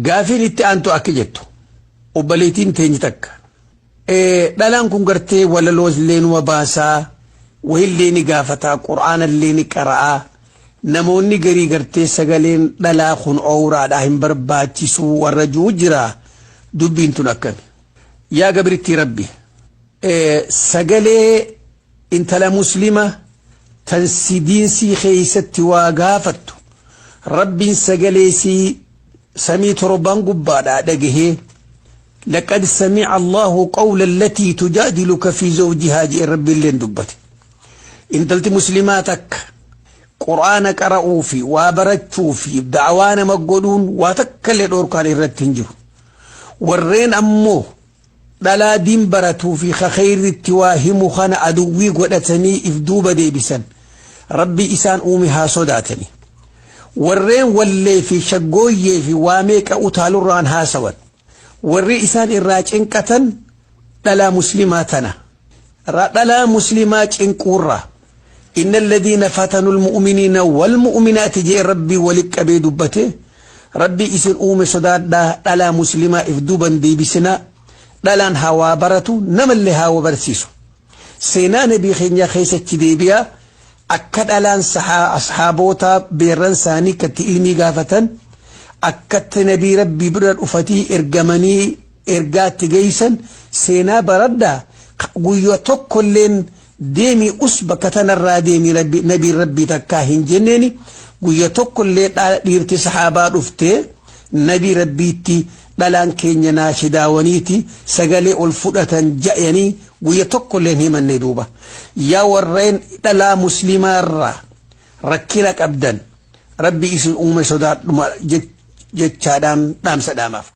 Gaafiin itti aantu akka jettu obboleettiin teenyi takka. Dhalaan kun gartee walaloo illee numa baasaa, wahillee ni gaafataa, qura'aana illee ni qara'aa. Namoonni garii gartee sagaleen dhalaa kun owraadhaa hin barbaachisuu warra jiru jira, dubbiin tun akkami? Yaa gabrittii Rabbi, sagalee intala muslima tan sidiinsii keeysatti waa gaafattu Rabbiin sagalee sii samii torban gubbaadhaa dhagahee, "لقد سمع الله قول التي تجادلك في زوجها" jee Rabbi illeen dubbate. Intalti muslimaa takka qur'aana qara'uu fi waa barachuu fi da'awaa nama godhuun waa takka illee dhoorkaan irratti hin jiru. Warreen ammoo dhalaa diin baratuu fi khayritti waa himu kana aduwwii godhatanii if duuba deebisan, Rabbi isaan uume haa sodaatani. Warreen wallee fi shaggooyyee fi waa meeqa utaalurraan haasawan, warri isaan irraa cinqatan dhalaa muslimaa tana, dhalaa muslimaa cinquurraa "إن الذين فتنوا المؤمنين والمؤمنات" jee Rabbii walit qabee dubbate. Rabbi isin uume sodaadhaa, dhalaa muslimaa if duuban deebisinaa. Dhalaan hawaa baratu, namallee hawa barsiisu. Seenaa nabii keenya keessatti deebi'aa, akka dhalaan asxaaboota beerran isaanii katti ilmii gaafatan, akkatti nabii Rabbii bira dhufatii ergamanii ergaatti geeysan seenaa baradhaa. Guyyaa tokkolleen deemii us bakka tanarraa deemii nabii Rabbii takkaa hin jenneeni. Guyyaa tokkollee dhiirti saxaabaa dhuftee nabii Rabbiitti dhalaan keenya naashidaawaniiti sagalee ol fudhatan ja'anii guyya tokkollee hin himanne. Duuba yaa warreen dhalaa muslimaarraa rakkina qabdan, Rabbi isin uume sodaadhuma jechaadhaan dhaamsa dhaamaaf.